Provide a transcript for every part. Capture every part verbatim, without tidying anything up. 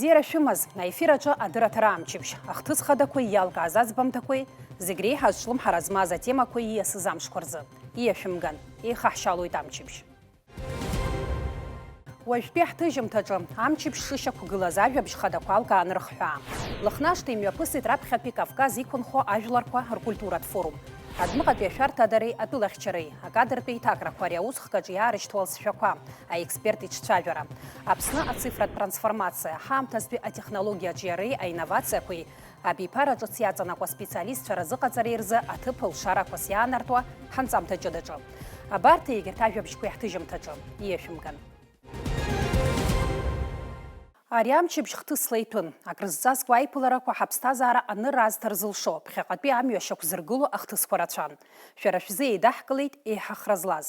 Бзиара шәымаз, аефир аҿы адырраҭара амчыбжь, ахҭыс хадақәеи иалкааз аӡбамҭақәеи, зегь реиҳа азҿлымҳара змаз атемақәеи ииасыз амшқәа рзы. Ииашәымган, еихаҳшьалоит амчыбжь. Уажәтәи ҳҭыжьымҭаҿы амчыбжь шышьақәгылаз ажәабжь хадақәа алкааны рыхҳәаа. Лыхнашҭа имҩаԥысит раԥхьатәи Кавказ иқәынхо ажәларқәа ркультуратә форум. Адәныҟатәи ашәарҭадареи атәылахьчареи, акадртәи аиҭакрақәа ари аусхк аҿы иаарышьҭуа алҵшәақәа, аексперт иҿцәажәара. Аԥсны ацифратә трансформациа, ҳаамҭазтәи атехнологиа аҿиареи аинновациақәеи, абиԥара ҿыц иаҵанакуа специалистцәа разыҟаҵареи рзы аҭыԥ лшарақәас иаанартуа ҳанҵамҭа ҷыдаҿы. Абарҭ егьырҭ ажәабжьқәеи ҳҭыжьымҭаҿы ииашәымган. Ари амчыбжь хҭысла иҭәын, акрызҵазкуа аиԥыларақәа ҳаԥсҭазаара анырра аазҭар зылшо, ԥхьаҟатәи амҩа шьақәзыргыло ахҭысқәа рацәан. Шәара шәзы еидаҳкылеит еиҳа хра злаз.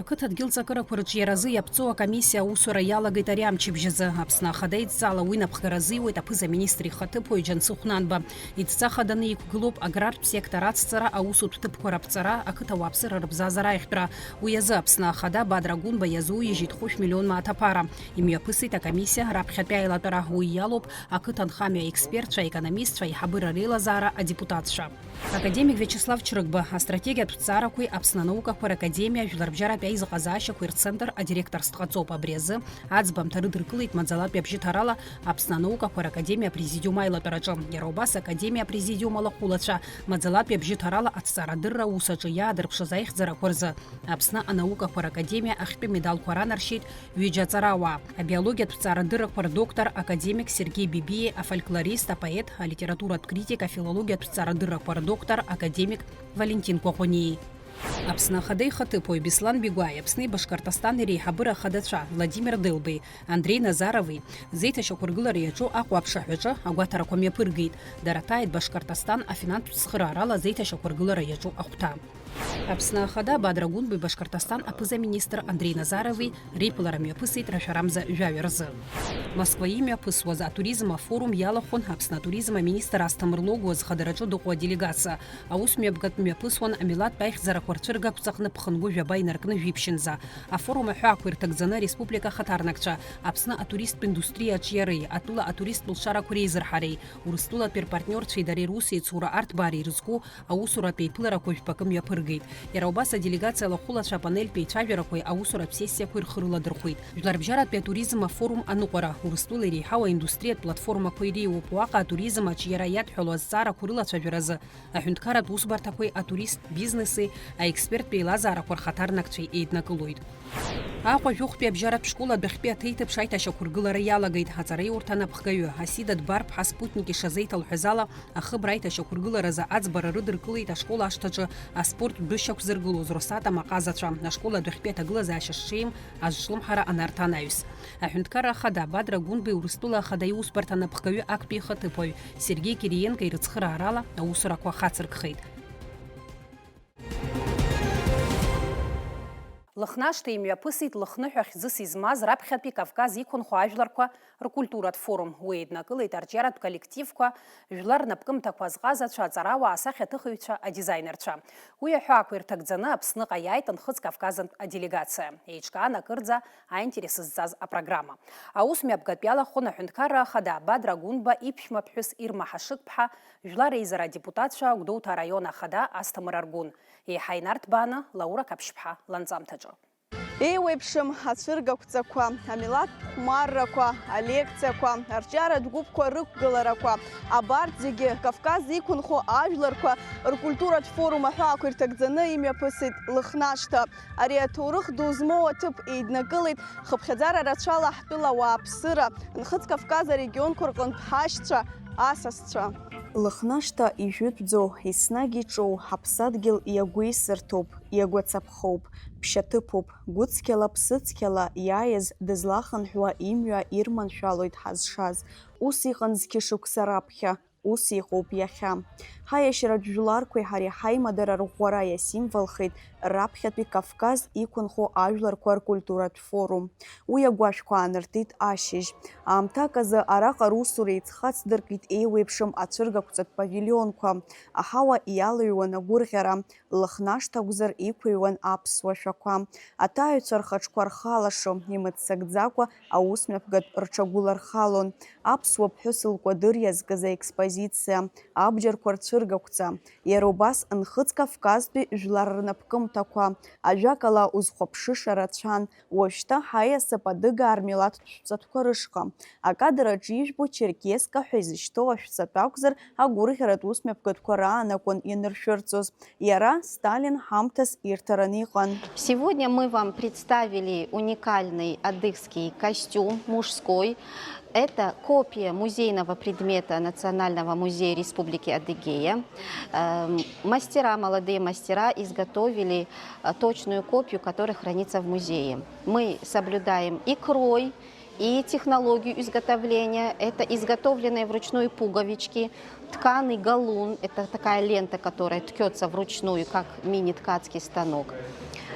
Ақыҭа адгьыл ҵакырақәа рыҿиаразы иаԥҵоу акомиссиа аусура иалагеит ари амчыбжь азы. Аԥсны Ахада идҵала уи напхгара азиуеит аԥыза-министр ихаҭыԥуаҩ Џьансыхә Нанба. Идҵа хаданы иқәгылоуп аграртә сектор ацҵара, аусутә ҭыԥқәа раԥҵара, ақыҭа ауааԥсыра рыбзазара аиӷьтәра. Уи азы Аԥсны Ахада Бадра Гәынба иазуижьит хәышә миллион мааҭ аԥара. Имҩаԥысит акомиссиа раԥхьатәи аилатәара. Уи иалоуп ақыҭанхамҩа аекспертцәа, аекономистцәа, аиҳабыра реилазаара адепутатцәа. Академик Виачеслав Чрыгба астратегиатә ҭҵаарақәеи Аԥсны анаукақәа ракадемиа ажәларбжьаратәи аизыҟазаашьақәеи рцентр адиректорс дҟаҵоуп. Абри азы аӡбамҭа рыдыркылеит маӡалатәи абжьыҭарала Аԥсны анаукақәа ракадемиа апрезидиум аилатәараҿы. Иара убас академиа апрезидиум алахәылацәа маӡалатәи абжьыҭарала аҭҵаарадырра аус аҿы иаадырԥшыз аихьӡарақәа рзы Аԥсны анаукақәа ракадемиа ахьтәы медалқәа ранаршьеит ҩыџьа аҵарауаа, абиологиатә ҭҵаарадыррақәа рдоктор академик Сергеи Бибиа, афольклорист, апоет, алитературатә критик, афилологиатә ҭҵаарадыррақәа рдоктор академик Валентин Кәаӷәаниеи. Аԥсны Ахада ихаҭыԥуаҩ Беслан Бигәааи Аԥсни Башкортостани реиҳабыра ахадацәа Владимир Делбеи, Андреи Назарови зеиҭашьақәыргылара иаҿу Аҟәа аԥшаҳәаҿы агәаҭарақәа мҩаԥыргеит. Дара ҭааит Башкортостан афинанстә цхыраарала зеиҭашьақәыргылара иаҿу ахәҭа. Аԥсны Ахада Бадра Гәынбеи Башкортостан аԥыза-министр Андреи Назарови реиԥылара мҩаԥысит рашәарамза жәаҩа рзы. Москва имҩаԥысуаз атуризм афорум иалахәын Аԥсны атуризм аминистр Асҭамыр Логуа зхадараҿы дыҟоу аделегациа. Аус мҩаԥгатә мҩаԥысуан амилаҭтә аихьӡарақәа рцәыргақәҵа аҟны ԥхынгәы жәаба инаркны жәиԥшьынӡа. Афорум аҳәаақәа ирҭагӡаны ареспублика ахаҭарнакцәа, Аԥсны атуристтә индустриа аҿиареи, атәыла атуристтә лшарақәа реизырҳареи, Урыстәылатәи рпартниорцәеи дареи русеицура арҭбаареи ирызку аусуратә еиԥыларақәа жәпакы мҩаԥыргеит. Иара убас аделегациа алахәылацәа апанельтә еицәажәарақәеи аусуратә сессиақәеи рхы рыладырхәеит. Жәларбжьаратәи атуризм афорум аныҟәара, Урыстәыла иреиҳау аиндустриатә платформақәа иреиуоуп. Уаҟа атуризм аҿиара иадҳәалоу азҵаарақәа рылацәажәаразы аҳәынҭқарратә усбарҭақәеи атуристтә бизнеси аексперттә еилазаарақәа рхаҭарнакцәеи еиднакылоит. Аҟәа жәохәтәи абжьаратә школ адәахьтәи аҭеиҭыԥш аиҭашьақәыргылара иалагеит. Аҵараиурҭа анапхгаҩы Асида Дбарԥҳа Спутник ишазеиҭалҳәаз ала, ахыбра аиҭашьақәыргыларазы аӡбара рыдыркылеит ашкол ашҭаҿы аспорттә дәышьақә зыргылоз Росатом аҟазацәа, ашкол адәахьтәи аҭагылазаашьа шҽеим азҿлымҳара анарҭо анаҩс. Аҳәынҭқарра Ахада Бадра Гәынбеи Урыстәыла Ахада иусбарҭа анапхгаҩы актәи ихаҭыԥуаҩ Сергеи Кириенко ирыцхыраарала аусурақәа хацыркхеит. Лыхнашҭа имҩаԥысит Лыхныҳәа хьӡыс измаз раԥхьатәи Кавказ иқәынхо ажәларқәа ркультуратә форум. Уи еиднакылеит арҿиаратә коллективқәа, жәлар рнапкымҭақәа азҟазацәа, аҵарауаа, асахьаҭыхыҩцәа, адизаинерцәа. Уи аҳәаақәа ирҭагӡаны Аԥсныҟа иааит Нхыҵ Кавказынтә аделегациа. Еиҿкаан акырӡа аинтерес зҵаз апрограмма. Аус мҩаԥгатә иалахәын Аҳәынҭқарра Ахада Бадра Гәынба иԥшәма ԥҳәыс Ирма Ҳашыгԥҳа, Жәлар Реизара адепутатцәа, Гәдоуҭа араион ахада Асҭамыр Аргәын, еиҳа инарҭбааны Лаура Қаԥшьԥҳа ланҵамҭаҿы. Еиуеиԥшым ацәыргақәҵақәа, амилаҭтә хәмаррақәа, алекциақәа, арҿиаратә гәыԥқәа рықәгыларақәа, абарҭ зегьы Кавказ иқәынхо ажәларқәа ркультуратә форум аҳәаақәа ирҭагӡаны имҩаԥысит Лыхнашҭа. Ари аҭоурых ду змоу аҭыԥ еиднакылеит хыԥхьаӡара рацәала ҳтәыла ауааԥсыра, Нхыҵ Кавказ арегионқәа рҟынтә ҳашьцәа, асасцәа. Лыхнашҭа ижәытәӡоу, еснагь иҿоу ҳаԥсадгьыл иагәеисырҭоуп, иагәацаԥхоуп, ԥшьаҭыԥуп, гәыцқьала-ԥсыцқьала иааиз дызлахынҳәуа имҩа ирманшәалоит ҳазшаз. Ус иҟан зқьышықәса раԥхьа. Ус иҟоуп иахьа. Ҳаиашьаратә жәларқәеи ҳареи ҳаимадара рӷәӷәара иасимволхеит раԥхьатәи Кавказ иқәынхо ажәларқәа ркультуратә форум. Уи агәашәқәа аанартит ашьыжь. Аамҭак азы араҟа русура еицхацдыркит еиуеиԥшым ацәыргақәҵатә павилионқәа. Аҳауа иалыҩуан агәырӷьара, Лыхнашҭ акәзар, иқәыҩуан аԥсуа шәақәа. Аҭааҩцәа рхаҿқәа рхалашо, имыццакӡакәа аусмҩаԥгатә рҽагәылархалон. Аԥсуа ԥҳәыс лкәадыр иазкыз аекспозициа, абџьарқәа рцәыргақәҵа. Иара убас Нхыҵ Кавказтәи жәлар рнапкымҭақәа, ажәакала, узхәаԥшыша рацәан. Уажәшьҭа ҳаиасып адыгаа рмилаҭтә шәҵатәқәа рышҟа. Акадр аҿы ижәбо Черкеска ҳәа изышьҭоу ашәҵатә акәзар, агәырӷьаратә усмҩаԥгатәқәа раан акәын ианыршәырҵоз. Иара Сталин ҳамҭас ирҭараны иҟан. Сегодня мы вам представили уникальный адыгский костюм мужской. Это копия музейного предмета Национального музея Республики Адыгея. Эм, мастера, молодые мастера изготовили, э, точную копию, которая хранится в музее. Мы соблюдаем и крой, и технологию изготовления. Это изготовленные вручную пуговички, тканый галун. Это такая лента, которая ткётся вручную, как мини-ткацкий станок.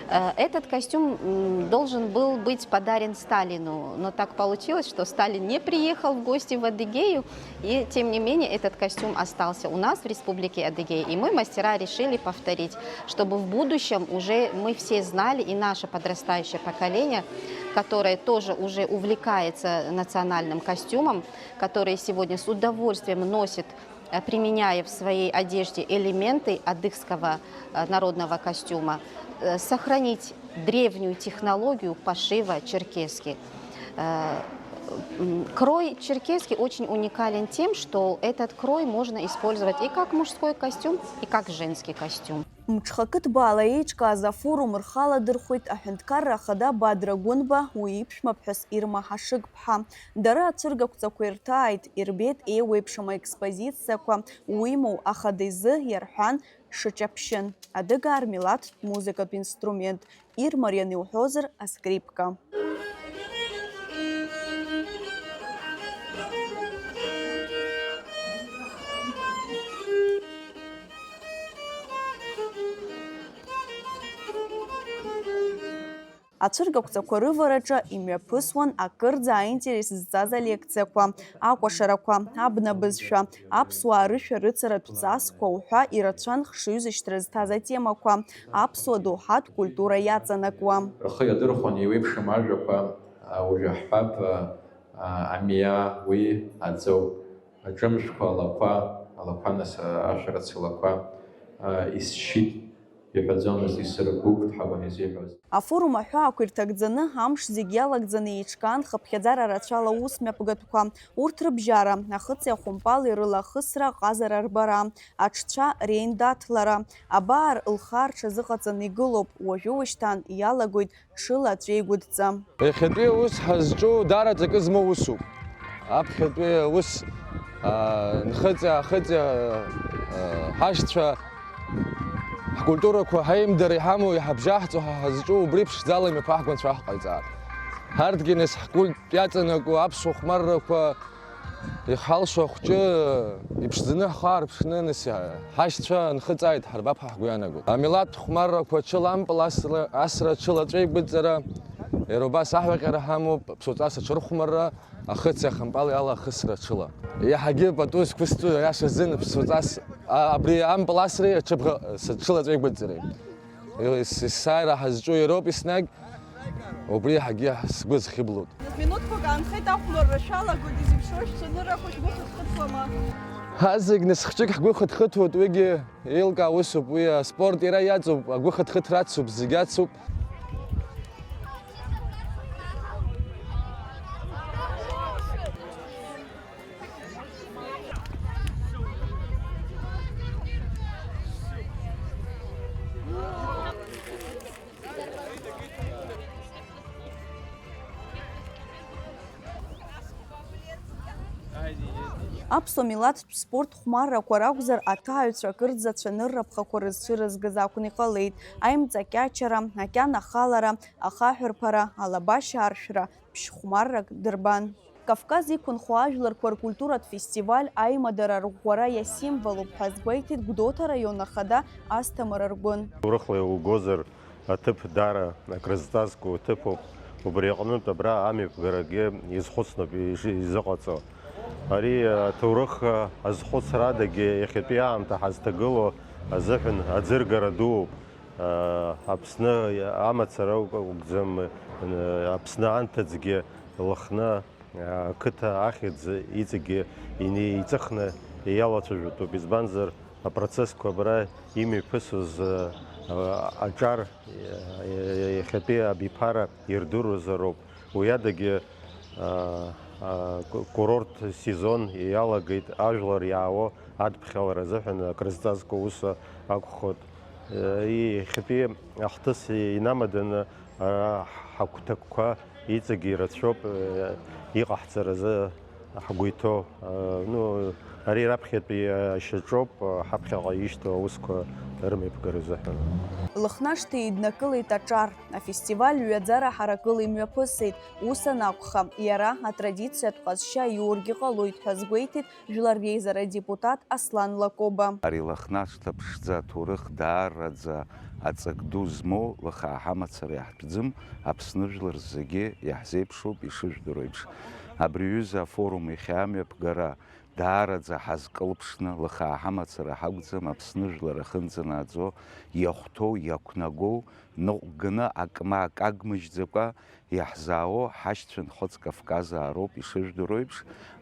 Э, этот костюм, м, должен был быть подарен Сталину, но так получилось, что Сталин не приехал в гости в Адыгею, и тем не менее этот костюм остался у нас в Республике Адыгея, и мы, мастера, решили повторить, чтобы в будущем уже мы все знали, и наше подрастающее поколение, которое тоже уже увлекается национальным костюмом, которые сегодня с удовольствием носят, э, применяя в своей одежде элементы адыгского, э, народного костюма, э, сохранить древнюю технологию пошива черкески. Э, м, крой черкески очень уникален тем, что этот крой можно использовать и как мужской костюм, и как женский костюм. Мҽхакы ҭбаала еиҿкааз афорум рхаладырхәит аҳәынҭқарра ахада Бадра Гәынба, уи иԥшәмаԥҳәыс Ирма Ҳашыг-ԥҳа. Дара ацәыргақәҵақәа ирҭааит, ирбеит еиуеиԥшым аекспозициақәа уимоу, ахада изы иарҳәан, шыҷаԥшьын, адыгаа рмилаҭтә музыкатә инструмент, Ирмариан иуҳәозар, аскрипка. Ацәыргақәҵақәа рывараҿы имҩаԥысуан акырӡа аинтерес зҵаз алекциақәа, акәашарақәа, абна бызшәа, аԥсуаа рышәа рыцаратә ҵасқәа уҳәа ирацәан хшыҩзышьҭра зҭаз атемақәа, аԥсуа доуҳатә культура иаҵанакуа. Рхы иадырхәон еиуеиԥшым ажәақәа, а, уажәы ҳҳәап, а, а, амиа, уи аӡоуп, аҿымшәқәа, алақәа, алақәа, нас, а, ашәарыцалақәа, а, исшьит. Иҳәаӡомызт, исыргәыгәҭҳауан изиҳәоз. Афорум аҳәаақәа ирҭагӡаны, амш зегь иалагӡаны еиҿкаан хыԥхьаӡара рацәала аусмҩаԥгатәқәа, урҭ рыбжьара, ахыци ахәымпали рыла ахысра, аҟазара рбара, аҽцәа реиндаҭлара, абар, лхы рҽазыҟаҵаны игылоуп, уажәы-уашьҭан иалагоит ҽыла аҵәеигәыдҵа. Иахьатәи аус ҳазҿу даара ҵакы змоу усуп. Аԥхьатәи аус, аа, нхыҵи-аахыҵи, аа, ҳашьцәа, ҳкультурақәа ҳаимдара иҳамоу, иҳабжьаҳҵо ҳәа ҳазҿу убри ԥшӡала имҩаԥаҳго анцәа ҳҟаиҵааит. Ҳарҭгьы нас ҳкульт иаҵанакуа аԥсуа хәмаррақәа, иҳалшо ахәҷы иԥшӡаны ҳхы аарԥшны, нас ҳашьцәа нхыҵааит ҳарбап ҳәа ҳгәы иаанагоит. Амилаҭ хәмаррақәа ҽыла ампыл асра, асра ҽыла аҵәеигәыдҵара, иара убас аҳәаҟьара ҳамоуп, аԥсуаҵас аҽырхәмарра, ахыци ахымпали ала ахысра ҽыла. Иаҳагьы пату зқәысҵо, аиаша азын, аԥсуаҵас, а, абри ампыл асреи аҽыбӷа, ҽыла аҵәеигәыдҵареи. Ес-, есааира ҳазҿу иароуп еснагь, убри еиҳагьы сгәы зхьыблоит. Минуҭқәак аанхеит ахәмарра шәалагоит, изеиԥшроу шәцәаныррақәа шәгәы хыҭхыҭуама? Ҳазегь нас хәҷык ҳгәы хыҭхыҭуеит, уигьы еилкаау усуп, уи аспорт иара иаҵоуп, агәы хыҭхыҭра ацуп, зегь ацуп. Аԥсуа милаҭтә спорт хәмаррақәа ракәзар, аҭааҩцәа акырӡа ацәанырра ԥхақәа рызцәырызгаз акәны иҟалеит. Аимҵакьачара, акьана ахалара, ахаҳәрԥара, алабашьа аршәра, ԥшь-хәмаррак дырбан. Кавказ иқәынхо ажәларқәа ркультуратә фестиваль аимадара арӷәӷәара иасимволуп ҳәа азгәеиҭеит Гәдоуҭа араион ахада Асҭамыр Аргәын. Урыхла иугозар, аҭыԥ даара акрызҵазкуа ҭыԥуп. Убри аҟнытә абра амҩаԥгарагьы изхәыцноуп иши-, изыҟаҵо. Ари аҭоурых азхәыцра адагьы иахьатәи аамҭа ҳазҭагылоу азыҳәан аӡыргара дууп. Аԥсны амацара акәӡам, Аԥсны анҭыҵгьы Лыхны ақыҭа ахьӡ иҵегьы инеиҵыхны иалацәажәатәуп, избанзар, апроцессқәа абра имҩаԥысыз, а, аҿар, а, иахьатәи абиԥара ирдыруазароуп. Уи адагьы, а, а, ку-, курорт сезон иалагеит, ажәлар иаауа адԥхьалара азыҳәан акрызҵазкуа ус акәхоит. Иахьатәи ахҭыс инамаданы ара ҳагәҭакқәа иҵегьы ирацәоуп, иҟаҳҵаразы ҳгәы иҭоу. Ну, ари раԥхьатәи ашьаҿоуп, ҳаԥхьаҟа ишьҭоу аусқәа рымҩаԥгара азыҳәан. Лыхнашҭа еиднакылеит аҿар. Афестиваль ҩаӡара ҳаракыла имҩаԥысит. Ус анакәха, иара атрадициатә ҟазшьа иургьы ҟалоит ҳәа азгәеиҭеит Жәлар реизара адепутат Аслан Лакоба. Ари Лыхнашҭа ԥшӡа аҭоурых даараӡа аҵак ду змоу лыхаа ҳамацара иаҳтәӡам, Аԥсны жәлар зегьы иаҳзеиԥшуп, ишыжәдыруа еиԥш. Абри аҩыза афорум иахьа амҩаԥгара даараӡа ҳазкылԥшны, лыхаа ҳамацара ҳакәӡам, Аԥсны жәлар ахьынӡанааӡо, иахәҭоу, иақәнагоу, ныҟәганы, акы ма акы агмыжьӡакәа, иаҳзаауо ҳашьцәа нхыҵ Кавказаа роуп, ишыжәдыруа еиԥш,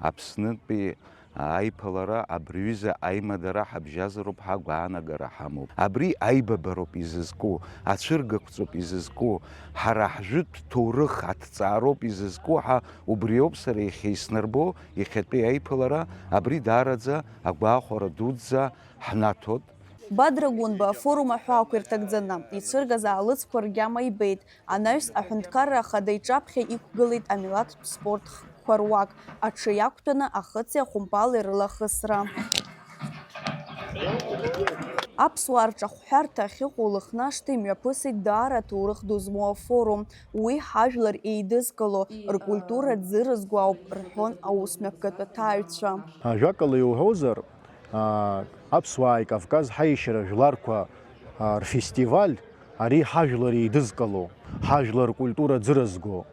Аԥснытәи аиԥылара, абри аҩыза аимадара ҳабжьазароуп ҳәа агәаанагара ҳамоуп. Абри аибабароуп изызку, ацәыргақәҵоуп изызку, ҳара ҳжәытә ҭоурых аҭҵаароуп изызку ҳәа убриоуп сара иахьа иснарбо, иахьатәи аиԥылара, абри даараӡа агәахәара дуӡӡа ҳнаҭоит. Бадра Гәынба афорум аҳәаақәа ирҭагӡаны, ицәыргаз аалыҵқәа ргьама ибеит. Анаҩс аҳәынҭқарра ахада иҿаԥхьа иқәгылеит амилаҭтә спорт хкқәа руак, аҽы иақәтәаны ахыци ахәымпали рылахысра. Аԥсуаа рҿахәҳәарҭа ахьыҟоу Лыхнашҭа имҩаԥысит даара аҭоурых ду змоу афорум. Уи ҳажәлар еидызкыло, ркультура ӡырызго ауп, рҳәон аусмҩаԥгатә аҭааҩцәа. Ажәакала иуҳәозар, аа, Аԥсуааи Кавказ ҳаиашьара жәларқәа, аа, рфестиваль, ари ҳажәлар еидызкыло, ҳажәлар ркультура ӡырызго,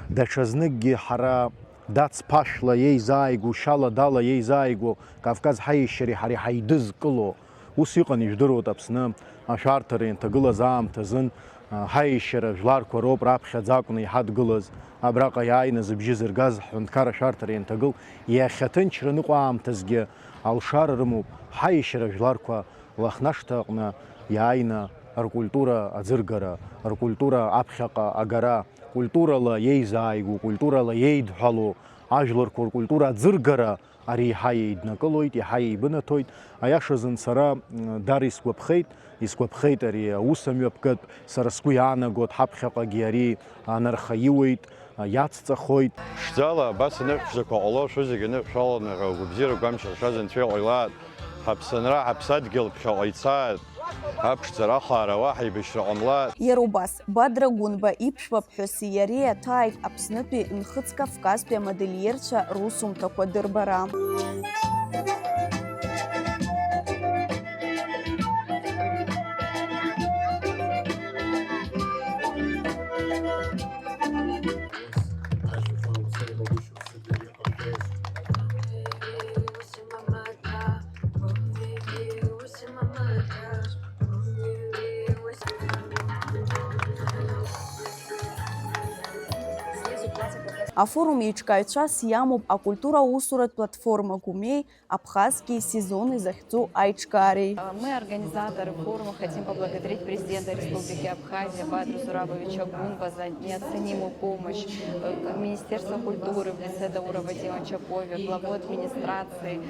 даҽазныкгьы ҳара дацԥашәла еизааигәоу, шьала-дала еизааигәоу Кавказ ҳаиашьареи ҳареи ҳаидызкыло, ус иҟан, ижәдыруеит, Аԥсны ашәарҭара ианҭагылаз аамҭазын, а, ҳаиашьара жәларқәа роуп раԥхьаӡа акәны иҳадгылаз, абраҟа иааины зыбжьы зыргаз ҳҳәынҭқар ашәарҭара ианҭагыл, иахьа ҭынчра ныҟәо аамҭазгьы алшара рымоуп ҳаиашьара жәларқәа Лыхнашҭа аҟны иааины ркультура аӡыргара, ркультура аԥхьаҟа агара, культурала еизааигәоу, культурала еидҳәалоу ажәларқәа ркультура аӡыргара, ари еиҳа еиднакылоит, еиҳа еибынаҭоит. Аиашазын, сара, м, дара исгәаԥхеит, исгәаԥхеит ари аус амҩаԥгатә, сара сгәы иаанагоит, ҳаԥхьаҟагьы ари анарха иуеит, а, иацҵахоит. Ԥшӡала, абас аныҳәаԥшӡақәа ҟало, шәызегь аныҳәшәаланы ҳәа агәабзиара гәамч ршаз Анцәа иҟаилааит, ҳаԥсынра ҳаԥсадгьыл ԥхьаҟа ицааит, аԥшӡара ахаара уаҳа еибашьра ҟамлааит. Иара убас, Бадра Гәынба иԥшәма ԥҳәыси иареи аҭааит Аԥснытәи Нхыҵ Кавказтәи амодельерцәа русумҭақәа дырбара. Афорум еиҿкааҩцәас иамоуп акультура аусуратә платформа Гумеи, Абхазские сезоны захьӡу аиҿкаареи. Мы, организаторы форума, хотим поблагодарить президента Республики Абхазия Бадру Зурабовича Гунба за неоценимую помощь, э, Министерство культуры в лице Даура Вадимовича Пове, главу администрации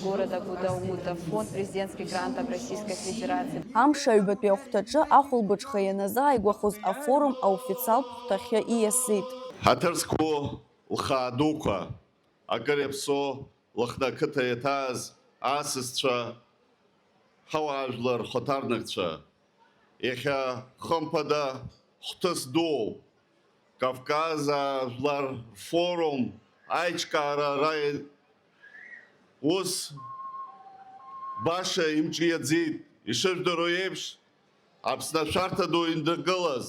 города Гудаута, фонд президентских грантов Российской Федерации. Амш аҩбатәи ахәҭаҿы ахәылбыҽха ианазааигәахоз афорум аофициалтә хәҭахьы ииасит. Ҳаҭыр зқәу лхаа дуқәа, акыр иаԥсоу Лыхны ақыҭа иаҭааз асасцәа, ҳауаажәлар рхаҭарнакцәа, иахьа хымԥада хәҭыс дууп. Кавказ ажәлар рфорум аиҿкаара ара ус баша имҿиаӡеит. Ишыжәдыруа еиԥш, Аԥсны ашәарҭа ду индыргылаз,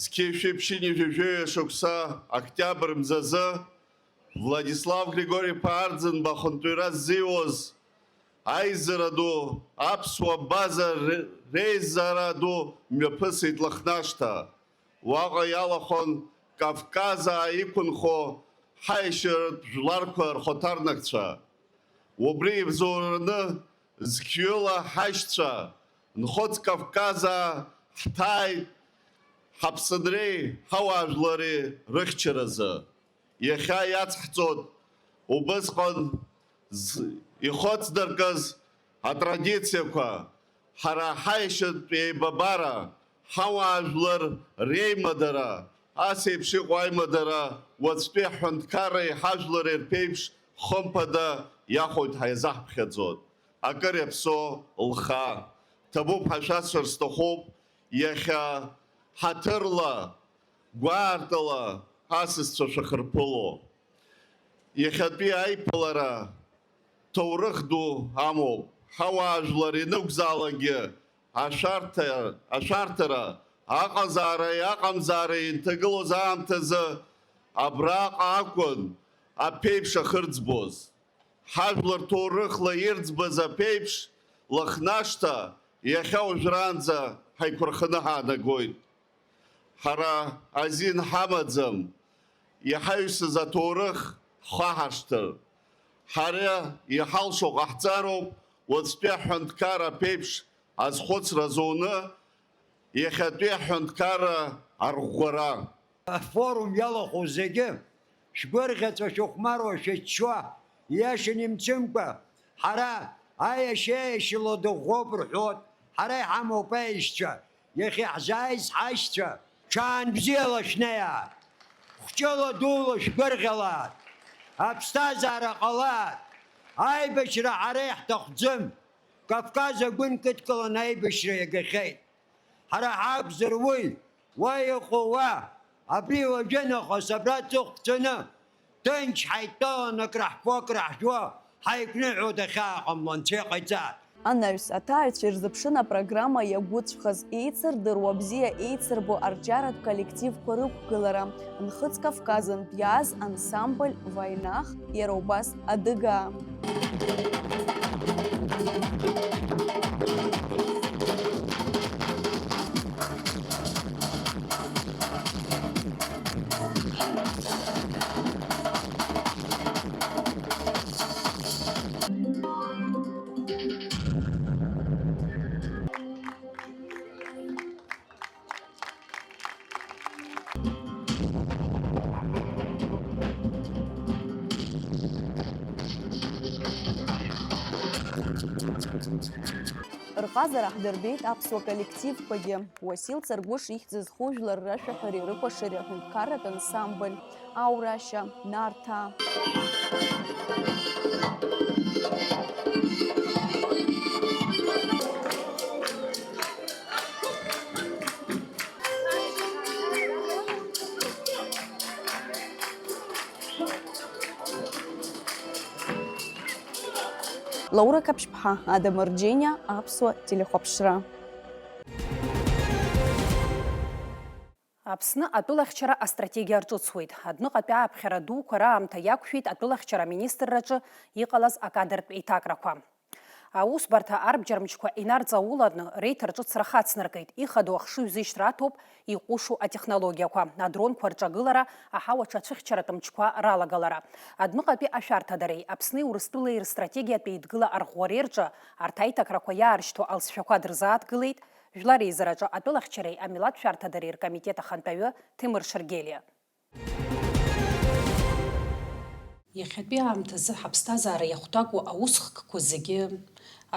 зқьи жәшәи ԥшьынҩажәи жәаҩа шықәса октиабр мзазы Владислав Григори-иԥа Арӡынба ахантәаҩра ззиуаз аизара ду, аԥсуа база ре-, реизара ду мҩаԥысит Лыхнашҭа. Уаҟа иалахәын Кавказаа иқәынхо ҳаиашьаратә жәларқәа рхаҭарнакцәа. Убри ибзоураны зқьҩыла ҳашьцәа Нхыҵ Кавказаа ҳҭааит ҳаԥсынреи ҳауаажәлари рыхьчаразы. Иахьа иацҳҵоит убысҟан з-, ихыҵдыркыз атрадициақәа, ҳара ҳаишьатә еибабара, ҳауаажәлар реимадара, ас еиԥш иҟоу аимадара уаҵәтәи ҳҳәынҭқарреи ҳажәлари рԥеиԥш хымԥада иахоит ҳәа иазаҳԥхьаӡоит. Акыр иаԥсоу лхаа. Ҭабуп ҳәа шәасҳәар сҭахуп, иахьа ҳаҭырла, гәаартыла асасцәа шәахырԥыло. Иахьатәи аиԥылара ҭоурых ду амоуп. Ҳауаажәлар ианакәзаалакгьы ашәарҭа-, ашәарҭара, аҟазаареи аҟамзаареи инҭагылоз аамҭазы абраҟа акәын аԥеиԥш ахырӡбоз. Ҳажәлар ҭоурыхла ирӡбаз аԥеиԥш, Лыхнашҭа иахьа уажәраанӡа ҳаиқәырханы ҳаанагоит. Ҳара азин ҳамаӡам иҳаҩсыз аҭоурых ҳхаҳаршҭыр. Ҳара иҳалшо ҟаҳҵароуп уаҵәтәи аҳәынҭқар аԥеиԥш азхәыцра зуны иахьатәи аҳәынҭқарра арӷәӷәара. Афорум иалахәу зегьы шәгәырӷьаҵәа шәыхәмаруа шәыччо, ииашаны имцымкәа, ҳара аиашьа-аиашьала дыӷәӷәоуп рҳәоит, ҳара иҳамоуп аишьцәа, иахьа иаҳзааиз ҳашьцәа, ҽаан бзиала шәнеиааит, хәҷыла дула шәгәырӷьалааит, аԥсҭазаара ҟалааит, аибашьра ҳара иаҳҭахӡам, Кавказ агәы нкыдкыланы аибашьра иагахьеит. Ҳара ҳакәзар уи, уа иҟоу уа, абри уажәы нахыс абра ҵыхәцаны, ҭынч ҳаидтәаланы акраҳфо, акраҳжәуа, ҳаиқәныҳәо дахьааҟамло Анцәа иҟаиҵааит. Анаҩс, аҭааҩцәа ирзыԥшын апрограмма иагәыцәхаз, еицырдыруа, бзиа еицырбо арҿиаратә коллективқәа рықәгылара, Нхыҵ Кавказынтә иааз ансамбль Вайнах, иара убас Адыгаа. Рҟазара ҳдырбеит аԥсуа коллективқәагьы. Уасил Царгәыш ихьӡ зху жәлар рашәаҳәареи рыкәашареи аҳәынҭқарратә ансамбль, Аурашьа, Нарҭаа. Лаура Қаԥшьԥҳа, Адам Арџьениа, Аԥсуа телехәаԥшра. Аԥсны атәылахьчара астратегиа рҿыцуеит. Адәныҟатәи ааԥхьара дуқәа раамҭа иақәшәеит атәылахьчара аминистрраҿы иҟалаз акадртә еиҭакрақәа. Аусбарҭа арбџьармчқәа инарҵауланы реиҭарҿыцра хацнаркит. Ихадоу ахшыҩзышьҭра аҭоуп иҟәышу атехнологиақәа, адронқәа рҿагылара, аҳауаҿы ацәыхьчаратә мчқәа ралагалара. Адәныҟатәи ашәарҭадареи Аԥсни Урыстәылеи рстратегиатә еидгыла арӷәӷәареи рҿы арҭ аиҭакрақәа иаарышьҭуа алҵшәақәа дырзааҭгылеит Жәлар реизараҿы атәылахьчареи амилаҭ шәарҭадареи ркомитет ахантәаҩы Ҭемыр Шаргелиа. Иахьатәи аамҭазы ҳаԥсҭазаара иахәҭакуа аусхкқәа зегьы,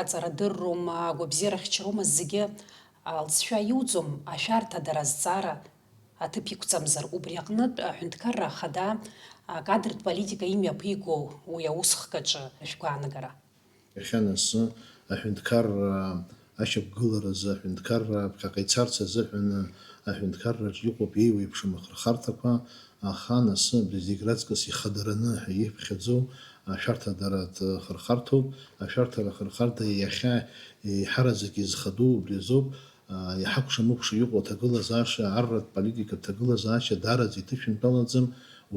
аҵарадырроума, агәабзиарахьчароума, зегьы алҵшәа иуӡом ашәарҭадара азҵаара аҭыԥ иқәҵамзар, убри аҟнытә аҳәынҭқарра ахада акадртә политика имҩаԥиго уи аусхк аҿы шәгәаанагара. Иахьа нас аҳәынҭқарра Ашьақәгыларазы аҳәынҭқарра ԥхьаҟа ицарц азыҳәан аҳәынҭқарраҿ иҟоуп еиуеиԥшым ахырхарҭақәа, аха анасы абри зегь раҵкыс ихадараны ҳәа иԥхьаӡоу ашәарҭадара ахырхарҭоуп. Ашәарҭара ахырхарҭа иахьа еиҳараӡак изхадоу убри азоуп, иҳакәша-мыкәша иҟоу аҭагылазаашьа, арратә политикатә ҭагылазаашьа даараӡа иҭышәынтәалаӡам.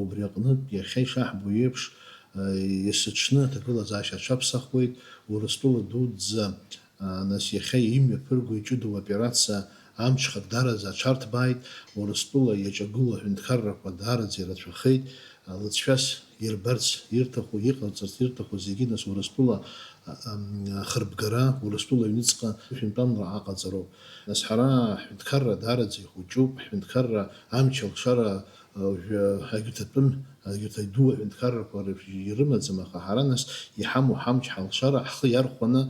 Убри аҟнытә, иахьа ишаҳбо еиԥш, есыҽны аҭагылазаашьа аҽаԥсахуеит, Урыстәыла дуӡӡа, нас иахьа имҩаԥырго иҷыдоу аоперациа амҽхак даараӡа аҽарҭбааит, Урыстәыла иаҿагылоу аҳәынҭқаррақәа даараӡа ирацәахеит, лыҵшәас ирбарц ирҭаху, иҟарҵарц ирҭаху зегьы, нас Урыстәыла, а, ам, ахырбгара, Урыстәыла аҩныҵҟа шәынтәамла аҟаҵароуп. Нас ҳара ҳҳәынҭқарра даараӡа ихәыҷуп, ҳҳәынҭқарра амч алшара, а, уажәы агьырҭ атәым, агьырҭ аду аҳәынҭқаррақәа рыбжьы ирымаӡам, аха ҳара нас иҳамоу ҳамч ҳалшара ҳхы иархәаны,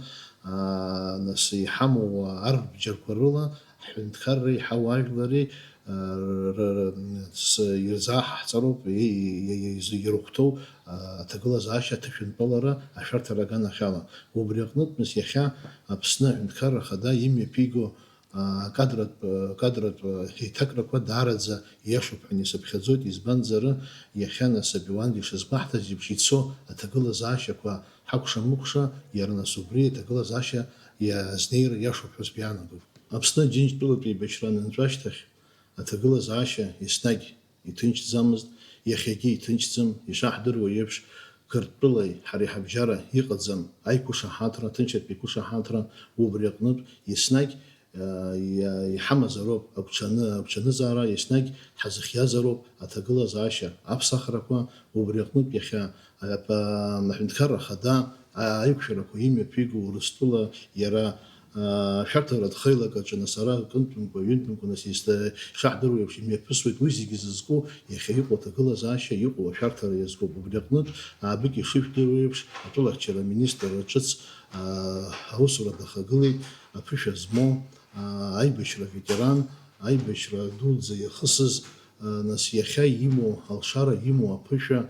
а, нас иҳамоу арбџьарқәа рыла ҳҳәынҭқарреи ҳауаажәлари, а, р-, р-, р-, с-, ирзааҳаҳҵароуп, и-, и-, и-, изы ирыхәҭоу, а, аҭагылазаашьа аҭышәынтәалара ашәарҭара аганахьала. Убри аҟнытә, нас, иахьа Аԥсны аҳәынҭқарра Ахада имҩаԥиго, а, акадратә, а, кадратә, а, еиҭакрақәа даараӡа ииашоуп ҳәа исыԥхьаӡоит, избанзар, иахьа, нас, абри уантәи ишазгәаҳҭаз еиԥш ицо аҭагылазаашьақәа ҳакәша-мыкәша, иара, нас, убри аҭагылазаашьа иазнеира ииашоуп ҳәа сгәы иаанагоит. Аԥсны Џьынџьтәылатә еибашьра анынҵәа ашьҭахь, аҭагылазаашьа еснагь иҭынчӡамызт, иахьагьы иҭынчӡам, ишаҳдыруа еиԥш, Қырҭтәылеи ҳареи ҳабжьара иҟаӡам аиқәышаҳаҭра, аҭынчратә еиқәышаҳаҭра, убри аҟнытә еснагь, а, иа-, иҳамазароуп агәҽаны-, агәҽанызаара, еснагь ҳазыхиазароуп аҭагылазаашьа аԥсахрақәа, убри аҟнытә иахьа, а, аҳәынҭқарра Ахада аиқәшәарақәа имҩаԥиго Урыстәыла иара ашәарҭаратә хеилак аҿы, нас, ара акынтәымкәа, ҩынтәымкәа, нас, ишаҳдыруа еиԥш, имҩаԥысуеит уи зегьы зызку, иахьа иҟоу аҭагылазаашьа, иҟоу ашәарҭара иазкуп. Убри аҟнытә, аабык ишыжәдыруа еиԥш, атәылахьчара аминистрра ҿыц, аа, аусура дахагылеит, аԥышәа змоу, аа, аибашьра аветеран, аибашьра дуӡӡа иахысыз, нас иахьа имоу алшара, имоу аԥышәа,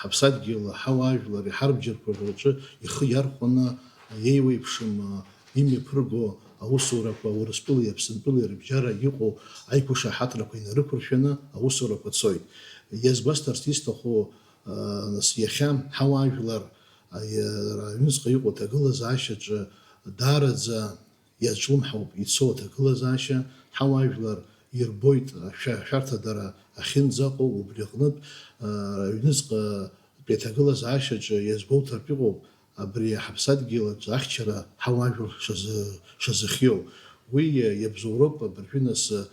ҳаԥсадгьыл, ҳауаажәлар, ҳарбџьарқәа рҿы ихы иархәаны, еиуеиԥшым имҩаԥырго аусурақәа, Урыстәылеи Аԥсынтәылеи рыбжьара иҟоу аиқәышаҳаҭрақәа инарықәыршәаны аусурақәа цоит. Иазгәасҭарц исҭаху, нас иахьа ҳауаажәлар аҩныҵҟа иҟоу аҭагылазаашьаҿы даараӡа иазҿлымҳауп ицо аҭагылазаашьа, ҳауаажәлар ирбоит ашәа-, ашәарҭадара ахьынӡаҟоу, убри аҟнытә, а, аҩныҵҟатәи аҭагылазаашьаҿы иазгәоуҭартә иҟоуп абри ҳаԥсадгьыл аҿы ахьчара ҳауаажәлар шазы-, шазыхиоу. Уи иабзоуроуп абыржәы нас, а,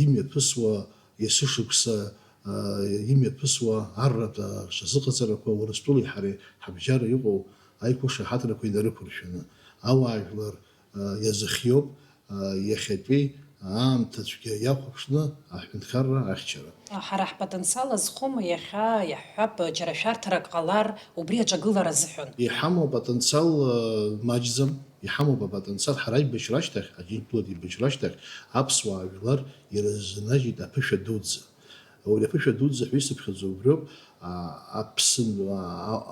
имҩаԥысуа есышықәса, а, имҩаԥысуа арратә, а, шазыҟаҵарақәа Урыстәылеи ҳареи ҳабжьара иҟоу аиқәышаҳаҭрақәа инарықәыршәаны. Ауаажәлар иазыхиоуп, иахьатәи аамҭа цәгьа иахәаԥшны аҳәынҭқарра ахьчара. Ҳара ҳпотенциал азхома иахьа, иаҳҳәап, џьара шәарҭарак ҟалар, убри аҿагылара азыҳәан? Иҳамоу апотенциал маҷӡам, иҳамоуп апотенциал, ҳара аибашьра ашьҭахь, Аџьынџьтәылатә еибашьра ашьҭахь аԥсуаа жәлар ирызнаҩеит аԥышәа дуӡӡа. Ауаҩы аԥышәа дуӡӡа ҳәа исыԥхьаӡо убриоуп, а, аԥсым-, а,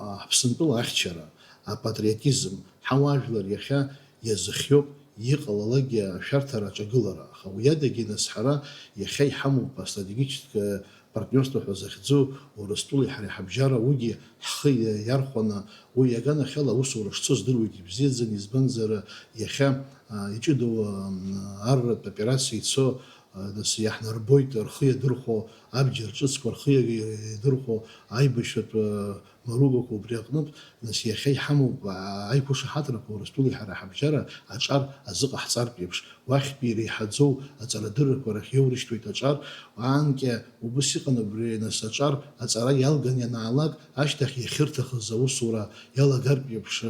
а, Аԥсынтәыла ахьчара, апатриотизм, ҳауаажәлар иахьа иазыхиоуп иҟалалакгьы ашәарҭара аҿагылара. Аха уи адагьы, нас, ҳара иахьа иҳамоуп астратегическое партнёрство ҳәа захьӡу Урыстәылеи ҳареи ҳабжьара, уигьы ҳхы иа-, иархәаны, уи иаганахьала аусура шцо здыруеит ибзиаӡаны, избанзар, иахьа, а, иҷыдоу, а, арратә операциа ицо, нас иаҳнарбоит рхы иадырхәо, абџьар ҿыцқәа рхы иадырхәо, аибашьратә маругақәа убри аҟнытә, нас иахьа иҳамоуп аиқәышаҳаҭрақәа Урыстәылеи ҳара ҳабжьара аҿар азыҟаҳҵартә еиԥш, уахьтәи иреиҳаӡоу аҵарадыррақәа рахь иоурышьҭуеит аҿар, анкьа убыс иҟан абри, нас аҿар аҵара иалган ианаалак, ашьҭахь иахьырҭахыз аусура иалагартә еиԥш,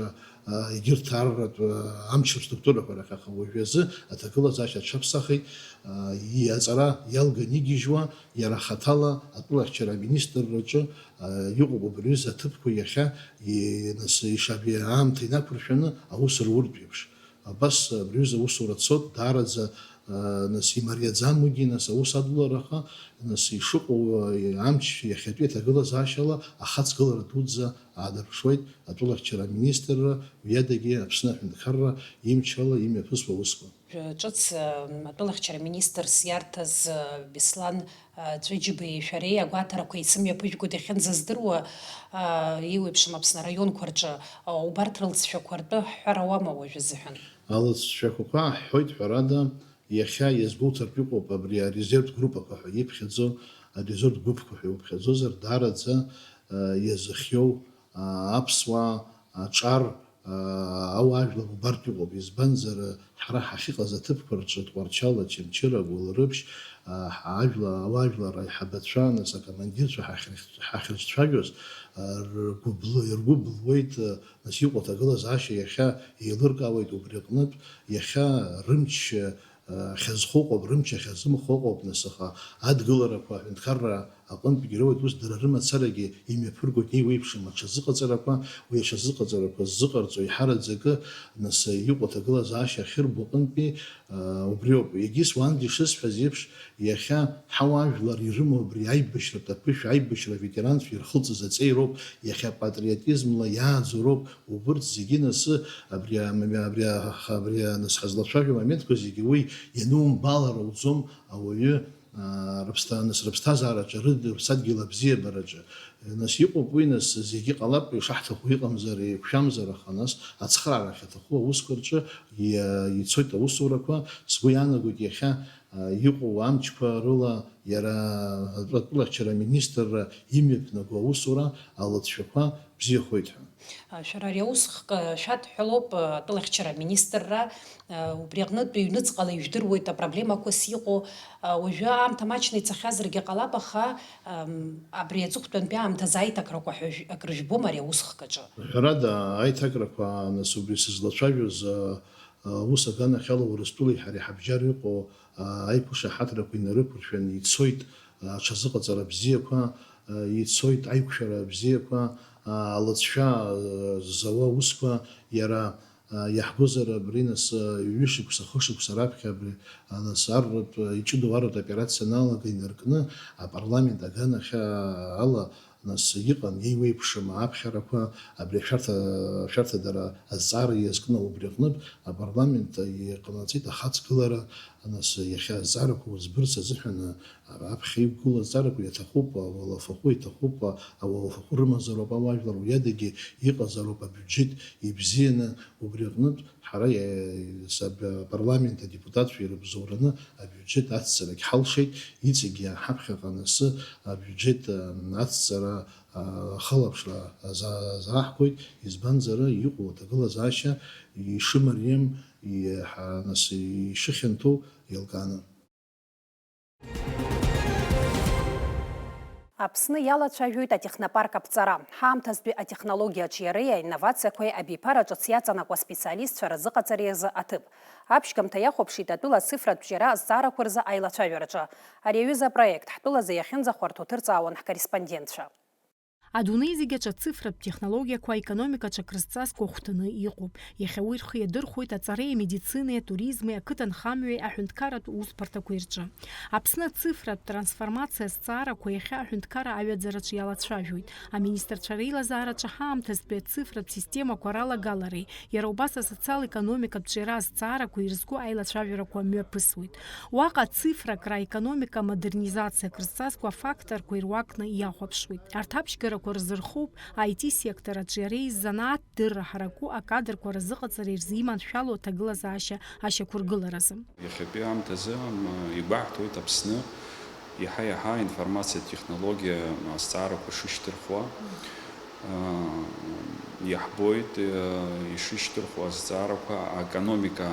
а, егьырҭ арратә, а, амч рструктурақәа рахь, аха уажәазы аҭагылазаашьа аҽаԥсахит, а, иаҵара иалган игьежьуа, иара хаҭала атәылахьчара аминистрраҿы, а, иҟоуп убри аҩыза аҭыԥқәа иахьа, и-, нас ишаби аамҭа инақәыршәаны аус руртә еиԥш. Абас абри аҩыза аусура цот, даараӡа, нас имариаӡамгьы, нас аус адулараха, нас ишыҟоу, амч иахьатәи аҭагылазаашьала ахаҵгылара дуӡӡа аадырԥшуеит атәылахьчара аминистрра, уи адагьы Аԥсны аҳәынҭқарра имчала имҩаԥысуа аусқәа. Ҿыц, атәылахьчара министрс иарҭаз, Беслан, Ҵәыџьбеи шәареи агәаҭарақәа еицымҩаԥыжәгоит иахьынӡаздыруа, еиуеиԥшым Аԥсны араионқәа рҿы, убарҭ рылҵшәақәа ртәы ҳҳәар ауама уажәы азыҳәан? Алҵшәақәақәа ҳҳәоит, ҳәарада, иахьа иазгәоуҭартә иҟоуп абри арезервтә группақәа ҳәа иԥхьаӡо, арезервтә гәыԥқәа ҳәа иуԥхьаӡозар, даараӡа, а, иазыхиоу, а, аԥсуаа аҿар, а, ауаажәлар убартә иҟоуп. Избанзар, ҳара ҳахьыҟаз аҭыԥқәа рҿы Тҟәарчал, Очамчыра, Гәылрыԥшь, а, ҳа-, ажәла-, ауаажәлар аиҳабацәа, нас акомандирцәа ҳахьрыхь-, ҳахьрыцәажәоз, а, ргәы блы-, ргәы блуеит, а, нас иҟоу аҭагылазаашьа иахьа еилыркаауеит убри аҟнытә, иахьа рымч, ахьазхоу ыҟоуп, рымч ахьазымхо ыҟоуп, нас, аха адгыларақәа аҳәынҭқарра аҟынтәгьы роуеит, ус дара рымацарагьы имҩаԥыргоит еиуеиԥшым аҽазыҟаҵарақәа, уи аҽазыҟаҵарақәа ззыҟарҵо еиҳараӡакы, нас, иҟоу аҭагылазаашьа ахьырбо аҟынтәи, а, убриоуп. Егьыс уантәи ишысҳәаз еиԥш, иахьа ҳауаажәлар ирымоу абри аибашьратә аԥышәа, аибашьра аветеранцәа ирхылҵыз аҵеи роуп, иахьа патриотизмла иааӡо роуп, убырҭ зегьы нас абри, абри, абри, нас ҳазлацәажәо амоментқәа зегьы уи ианумбалар ауӡом ауаҩы, аа, рыԥсҭа-, нас рыԥсҭазаараҿы, рыд-, рыԥсадгьыл абзиабараҿы. Нас иҟоуп уи, нас зегьы ҟалап, ишаҳҭаху иҟамзар, еиқәшәамзар, аха нас ацхраара ахьаҭаху аусқәа рҿы иа-, ицоит аусурақәа. Сгәы иаанагоит иахьа, аа, иҟоу амчқәа рыла иара атәылахьчара аминистрра имҩаԥнаго аусура алыҵшәақәа бзиахоит ҳәа. Шәара ари аус хкы шәадҳәалоуп, атәылахьчара аминистрра, убри аҟнытә ҩныҵҟала ижәдыруеит апроблемақәас иҟоу. Уажәы аамҭа маҷны ицахьазаргьы ҟалап, аха, ам, абри аҵыхәтәантәи аамҭазы аиҭакрақәа ҳәа жә-, акрыжәбома ари аус хкаҿы? Ҳәарада, аиҭакрақәа, нас, убри сызлацәажәоз, а, а, аус аганахьала Урыстәылеи ҳареи ҳабжьара иҟоу, а, аиқәшаҳаҭрақәа инарықәыршәаны ицоит, а, аҽазыҟаҵара бзиақәа, а, ицоит аиқәшәара бзиақәа, а, алыҵшәа, а, зауа аусқәа, иара, а, иаҳгозар абри, нас, а, ҩышықәса, хышықәса раԥхьа абри, а, нас, арратә, а, иҷыдоу арратә операциа аналага инаркны апарламент аганахьала, нас, иҟан еиуеиԥшым аԥхьарақәа, абри ашәарҭа-, ашәарҭадара азҵаара иазкны убри аҟнытә апарламент иҟанаҵеит ахаҵгылара, нас, иахьа азҵаарақәа уӡбырц азыҳәан, а, аԥхьа иқәгылоу азҵаарақәа иаҭахуп, ауалафахәы иаҭахуп, ауалафахәы рымазароуп ауаажәлар, уи адагьы иҟазароуп абиуџьеҭ ибзианы, убри аҟнытә ҳара, е, саб-, апарламент адепутатцәа ирыбзоураны абиуџьеҭ ацҵарагь ҳалшеит, иҵегьы ҳаԥхьаҟа анасы абиуџьеҭ, а, ацҵара, а, ахылаԥшра аза-, азааҳгоит, избанзар, иҟоу аҭагылазаашьа ишымариам, и-, ҳа-, нас ишыхьанҭоу еилкааны. Аԥсны иалацәажәоит атехнопарк аԥҵара, ҳаамҭазтәи атехнологиа аҿиареи аинновациақәеи абиԥара ҿыц иаҵанакуа специалистцәа рзыҟаҵареи рзы аҭыԥ. Аԥшьгамҭа иахәаԥшит атәыла ацифратә ҿиара азҵаарақәа рзы аилацәажәараҿы. Ари аҩыза апроект ҳтәылазы иахьынӡахәарҭоу ҭырҵаауан ҳкорреспондентцәа. Адунеи зегь аҿы ацифратә технологиақәа аекономикаҿы акрызҵазкуа ахәҭаны иҟоуп. Иахьа уи рхы иадырхәоит аҵареи, амедицинеи, атуризми, ақыҭанхамҩеи аҳәынҭқарратә усбарҭақәеи рҿы. Аԥсны ацифратә трансформациа азҵаарақәа иахьа аҳәынҭқарра аҩаӡараҿы иалацәажәоит. Аминистрцәа реилазаараҿы ҳаамҭазтәи ацифратә системақәа ралагалареи, иара убас асоциал-економикатә ҿиара азҵаарақәа ирызку аилацәажәарақәа мҩаԥысуеит. Уаҟа ацифра акра, аекономика амодернизациа акрызҵазкуа афакторқәа ируакны иахәаԥшуеит. Арҭ аԥшьгарақәа рзырхоуп I T сектор аҿиареи занааҭ дырра ҳараку акадрқәа рзыҟаҵареи рзы иманшәалоу аҭагылазаашьа ашьақәыргыларазы. Иахьатәи аамҭазы, м, игәаҳҭоит Аԥсны иаҳа-иаҳа аинформациатә технологиа азҵаарақәа шышьҭырхуа. М, иаҳбоит, э, ишышьҭырхуа азҵаарақәа аекономика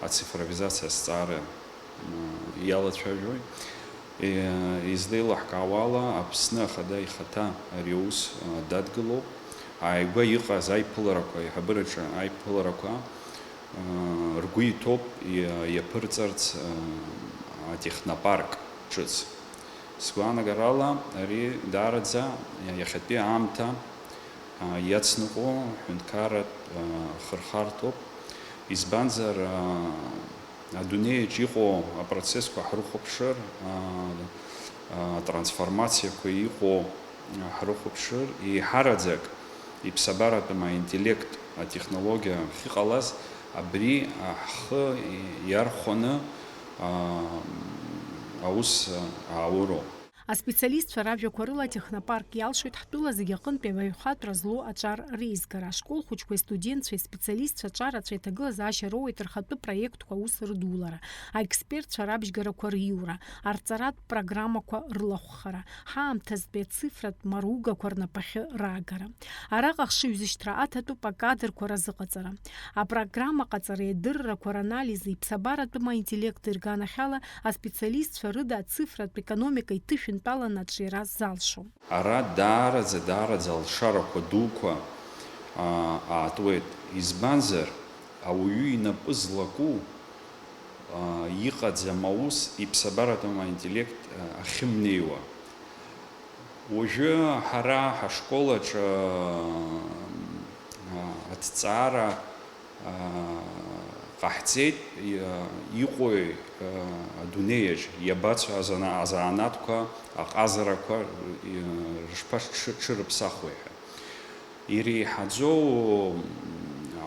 ацифровизациа азҵаара, м, иалацәажәоит. Е, излеилаҳкаауала, Аԥсны Ахада ихаҭа ари аус, а, дадгылоуп. Ааигәа иҟаз аиԥыларақәа, аиҳабыраҿы аиԥыларақәа, а, ргәы иҭоуп иа-, иаԥырҵарц, а, атехнопарк ҿыц. Сгәаанагарала, ари даараӡа иахьатәи аамҭа, а, иацныҟәо ҳәынҭқарратә, а, хырхарҭоуп. Избанзар, а, Адунеиаҿ иҟоу апроцессқәа ҳрыхәаԥшыр, аа, аа, атрансформациақәа иҟоу, аа, ҳрыхәаԥшыр, еиҳараӡак иԥсабаратәым аинтеллект атехнологиа ахьыҟалаз, абри, аа, ҳхы иархәаны, аа, аус, аа, аауроуп. Аспециалистцәа ражәақәа рыла, атехнопарк иалшоит ҳтәыла зегьы аҟынтәи абаҩхатәра злоу аҿар реизгара. Ашкол хәыҷқәеи астудентцәеи, аспециалистцәа аҿарацәа иҭагылазаашьа роуеит рхатәы проектқәа аус рыдулара, аекспертцәа рабжьгарақәа риура, арҵаратә программақәа рылахәхара, ҳаамҭазтәи ацифратә маругақәа рнапахьы раагара. Араҟа ахшыҩзышьҭра аҭатәуп акадрқәа разыҟаҵара. Апрограмма ҟаҵареи адыррақәа ранализи, иԥсабаратәым аинтеллект ирганахьала аспециалистцәа рыда ацифратә економика иҭышәынтәаланы аҿиара залшом. Ара даараӡа, даараӡа алшарақәа дуқәа, аа, аатуеит. Избанзар, ауаҩы инапы злаку, аа, иҟаӡам аус иԥсабаратәым аинтеллект, аа, ахьымнеиуа. Уажәы ҳара ҳашкол аҿы, аа, аҭҵаара, аа, ҟаҳҵеит, иа-, иҟои, аа, адунеиаҿ иабацо азана-, азанааҭқәа, аҟазарақәа, иа-, шԥаҽы-, ҽырыԥсахуеи ҳәа. Иреиҳаӡоу, м,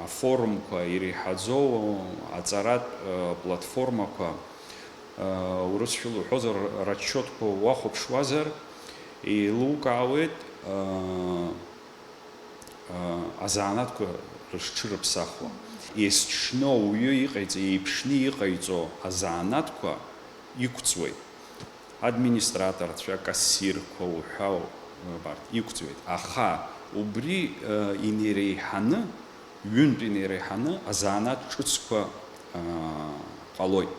афорумқәа, иреиҳаӡоу аҵаратә, аа, платформақәа, аа, урысшәала уҳәозар, расчетқәа уахәаԥшуазар, еилукаауеит, аа, аа, азанааҭқәа рыҽрыԥсахуа. Есҽны ауаҩы иҟаиҵо, еиԥшны иҟаиҵо азанааҭқәа иқәҵуеит. Администраторцәа, акассирқәа уҳәа, убарҭ иқәҵуеит. Аха убри, э, инеиреиҳаны, ҩынтә инеиреиҳаны азанааҭ ҿыцқәа, э, ҟалоит.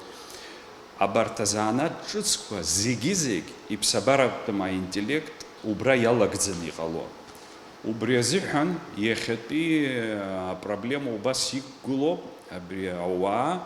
Абарҭ азанааҭ ҿыцқәа зегьы-зегь иԥсабаратәым аинтеллект убра иалагӡаны иҟало. Убри азыҳәан иахьатәи, э, апроблема убас иқәгылоуп, абри ауаа,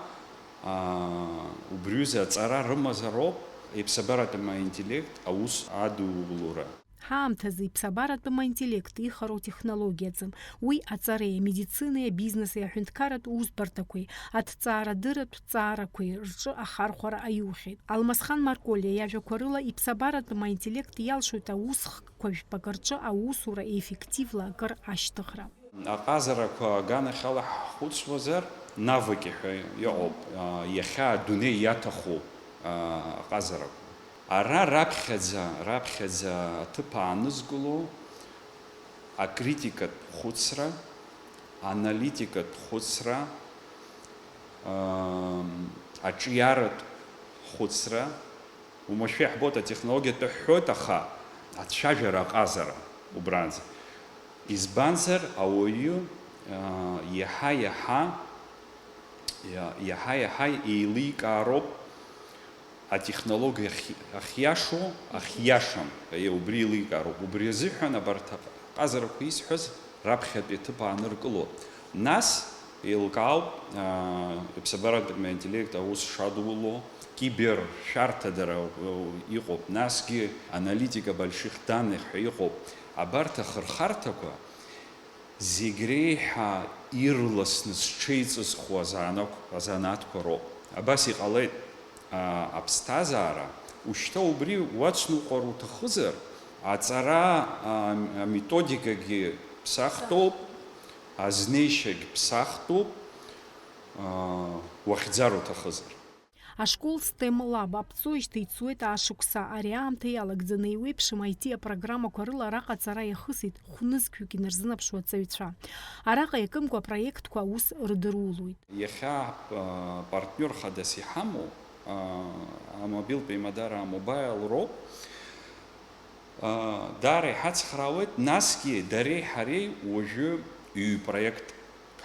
аа, убри аҩыза аҵара рымазароуп иԥсабаратәым аинтеллект аус адулара. Ҳаамҭазы иԥсабаратәым аинтеллект ихароу технологиаӡам. Уи аҵареи, амедицинеи, абизнеси, аҳәынҭқарратә усбарҭақәеи, аҭҵаарадырратә ҵаарақәеи рҿы ахархәара аиухьеит. Алмасхан Марколиа иажәақәа рыла, иԥсабаратәым аинтеллект иалшоит аус хкқәа жәпак рҿы аусура еффективла акыр ашьҭыхра. Аҟазарақәа аганахьала ҳхәыцуазар, навыки ҳәа иҟоуп, а, иахьа адунеи иаҭаху, а, аҟазарақәа. Ара раԥхьаӡа, раԥхьаӡа аҭыԥ аанызкыло акритикатә хәыцра, аналитикатә хәыцра, ам, аҿиаратә хәыцра, Уамашәа иаҳбоит, атехнологиатә ҳәоит, аха ацәажәара аҟазара убранӡа. Избанзар, ауаҩы, аа, иаҳа-иаҳа, иа-, иаҳа-иаҳа еиликаароуп атехнологиа ахь-, ахьиашоу, ахьиашам, е, убри еиликаароуп. Убри азыҳәан абарҭ аҟазарақәа исҳәаз раԥхьатәи аҭыԥ ааныркыло. Нас, Еилкаауп, аа, иԥсабаратәым аинтеллект аус шадуло, кибершәарҭа дара, э, иҟоуп, насгьы аналитика больших данных ҳәа иҟоуп. Абарҭ ахырхарҭақәа зегь реиҳа ирласны зҽеиҵызхуа азанақә-, азанааҭқәа роуп. Абас иҟалеит, аа, аԥсҭазаара, ушьҭа убри уацныҟәар уҭахызар, аҵара, аа, аметодикагьы ԥсахтәуп, Азнеишьагь ԥсахтәуп, аа, уахьӡар уҭахызар. Ашкол STEM Lab аԥҵоижьҭеи ицоит ашықәса. Ари аамҭа иалагӡаны еиуеиԥшым I T апрограммақәа рыла араҟа аҵара иахысит хә-нызқьҩык инарзынаԥшуа аҵаҩцәа. Араҟа иакымкәа апроектқәа аус рыдырулоит. Иахьа, аа, партниор хадас иҳамоу, аа, амобилтә еимадара А-Мобаил роуп. Даара иҳацхраауеит, насгьы дареи ҳареи уажәы ҩ-проект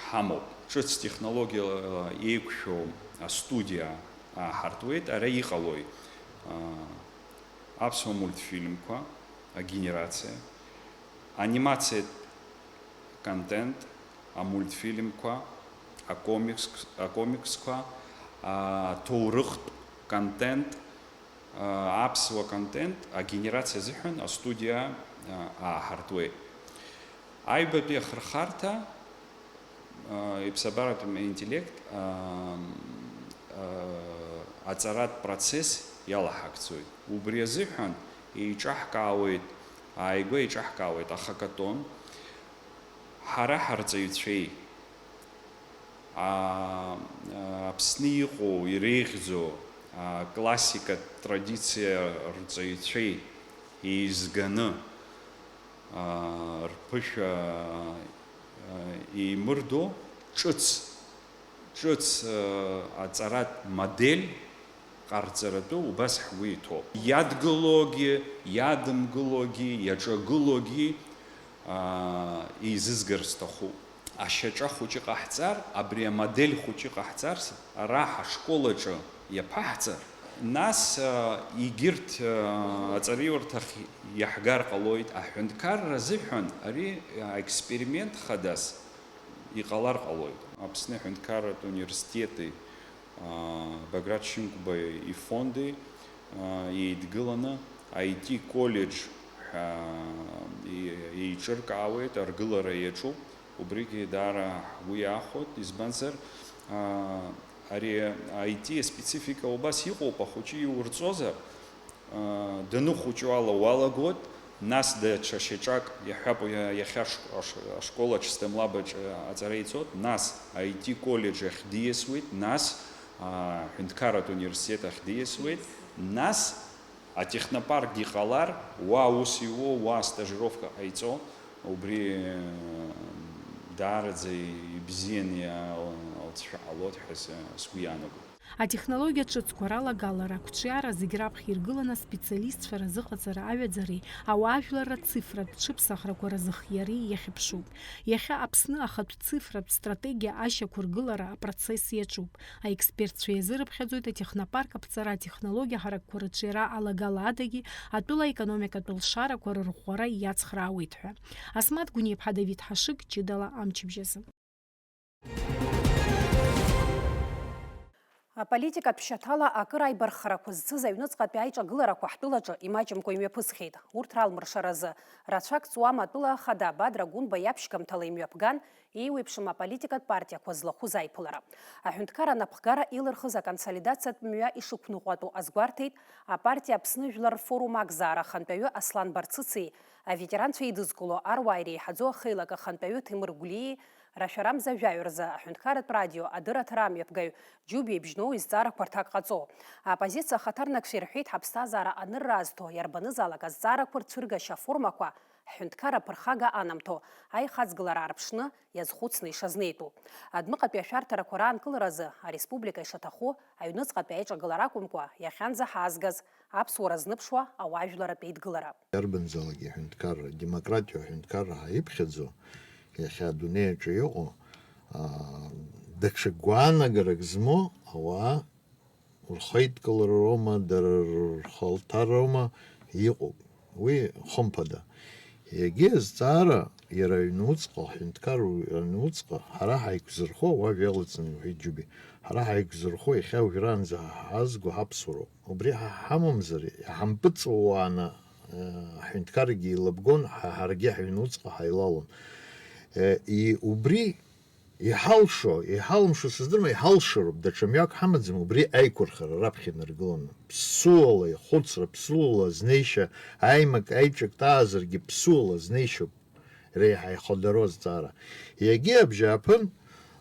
ҳамоуп. Ҿыц технологиала еиқәшәоу астудиа ааҳартуеит. Ара иҟалои, аԥсуа мультфильмқәа, агенерациа, анимациатә контент, амультфильмқәа, акомикс-, акомиксқәа, аҭоурыхтә контент, Аԥсуа контент агенерациа азыҳәан астудиа, а, ааҳартуеит. Аҩбатәи ахырхарҭа, а, иԥсабаратәым интеллект, а, аҵаратә процесс иалаҳагӡоит. Убри азыҳәан еиҿаҳкаауеит, ааигәа еиҿаҳкаауеит ахакатон, ҳара ҳарҵаҩцәеи, а, а, Аԥсны иҟоу, иреиӷьӡоу, а, классикатә традициа рҵаҩцәеи еизганы, а, рԥышәа, а, еимырдо ҿыц, ҿыц, а, аҵаратә модель ҟарҵаратәы убас ҳгәы иҭоуп. Иадгылогьы, иадымгылогьы, иаҿагылогьы, аа, еизызгар сҭахуп. Ашьаҿа хәыҷы ҟаҳҵар, абри амодель хәыҷы ҟаҳҵар, ара ҳашкол аҿы иаԥаҳҵар, нас, аа, егьырҭ, аа, аҵараиурҭахь иаҳгар ҟалоит, аҳәынҭқарра азыҳәан ари, аа, експеримент хадас иҟалар ҟалоит. Аԥсны аҳәынҭқарратә университети Баграт Шьынқәба ифонди еидгыланы I T коллеџь ҳәа еиҿыркаауеит, аргылара иаҿуп. Убригьы даара ҳгәы иаахәоит, избанзар, ари I T аспецифика убас иҟоуп, ахәыҷы иурҵозар, даныхәыҷу ала уалагоит, нас даҽа шьаҿак, иаҳҳәап, иа-, иахьа аш-, аш-, ашкол аҿы, сҭамлаб аҿы аҵара ицоит, нас I T коллеџь ахь диасуеит, нас, аа, аҳәынҭқарратә университет ахь диасуеит, нас атехнопаркгьы ҟалар, уа аус иуоу, уа астажировка ҟаиҵо, убри, даараӡа ибзианы иа-, алҵшәа ҟалоит ҳәа с-, сгәы иаанагоит. Атехнологиа ҿыцқәа ралагалара, ақәҿиара зегь раԥхьа иргыланы аспециалистцәа разыҟаҵара аҩаӡареи ауаажәларра цифратә ҽыԥсахрақәа разыхиареи иахьыԥшуп. Иахьа Аԥсны ахатә цифратә стратегиа ашьақәыргылара апроцесс иаҿуп. Аекспертцәа иазырыԥхьаӡоит атехнопарк аԥҵара атехнологиа ҳаракқәа рыҿиара алагала адагьы атәыла аекономикатә лшарақәа рырӷәӷәара иацхраауеит ҳәа. Асмаҭ Гәыниаԥҳа, Давид Ҳашыг, ҷыдала амчыбжь азы. Аполитикатә шьаҭала акыр аибарххарақәа зцыз аҩныҵҟатәи аиҿагыларақәа ҳтәылаҿы имаҷымкәа имҩаԥысхьеит. Урҭ ралмыршаразы рацәак ҵуам атәыла ахада Бадра Гәынба иаԥшьгамҭала имҩаԥган еиуеиԥшым аполитикатә партиақәа злахәыз аиԥылара. Аҳәынҭқарра анапхгара илырхыз аконсолидациатә мҩа ишықәныҟәатәу азгәарҭеит апартиа Аԥсны Жәлар рфорум акзаара ахантәаҩы Аслан Барцыци аветеранцәа еидызкыло аруаа иреиҳаӡоу ахеилак ахантәаҩы Ҭемыр Гәлиеи рашәарамза жәаҩа рзы аҳәынҭқарратә радио адырраҭара амҩаԥгаҩ Џьуб Ебжьноу изҵаарақәа рҭак ҟаҵо. Аоппозициа ахаҭарнакцәа ирҳәеит, ҳаԥсҭазаара анырра азҭо иарбанызаалак азҵаарақәа рцәыргашьа аформақәа ҳҳәынҭқарра аԥырхага анамҭо, аихаҵгылара аарԥшны иазхәыцны ишазнеитәу. Адәныҟатәи ашәарҭарақәа раанкыларазы ареспублика ишаҭаху аҩныҵҟатәи аиҿагылара акәымкәа, иахьанӡа ҳаазгаз аԥсуара зныԥшуа ауаажәларратә еидгылара. Иарбанзаалак аҳәынҭқарра, демократиоу аҳәынҭқарра ҳәа иԥхьаӡо, иахьа адунеи аҿы иҟоу, аа, даҽа гәаанагарак змоу ауаа рхеидкылароума, дара рхалҭароума иҟоуп. Уи хымԥада. Егьи азҵаара иара аҩнуҵҟа, аҳәынҭқар аҩнуҵҟа, ҳара ҳаиқәзырхо, уажә иалаҵаны иуҳәеит Џьуби, ҳара ҳаиқәзырхо иахьа уажәраанӡа ҳазго ҳаԥсуароуп. Убри ҳа ҳамамзар, иҳампыҵуааны, э, ҳҳәынҭқаргьы еилабгон, ҳа ҳаргьы ҳаҩнуҵҟа ҳаилалон. Э, и убри Иҳалшо, иҳалымшо сыздырам, иҳалшароуп, даҽа мҩак ҳамаӡам, убри аиқәырхара раԥхьа инаргыланы. Ԥсуала ихәыцра, ԥсуала азнеишьа, аимак-аиҿак ҭаазаргьы ԥсуала азнеишьоуп реиҳа ихадароу азҵаара. Егьи абжьааԥын,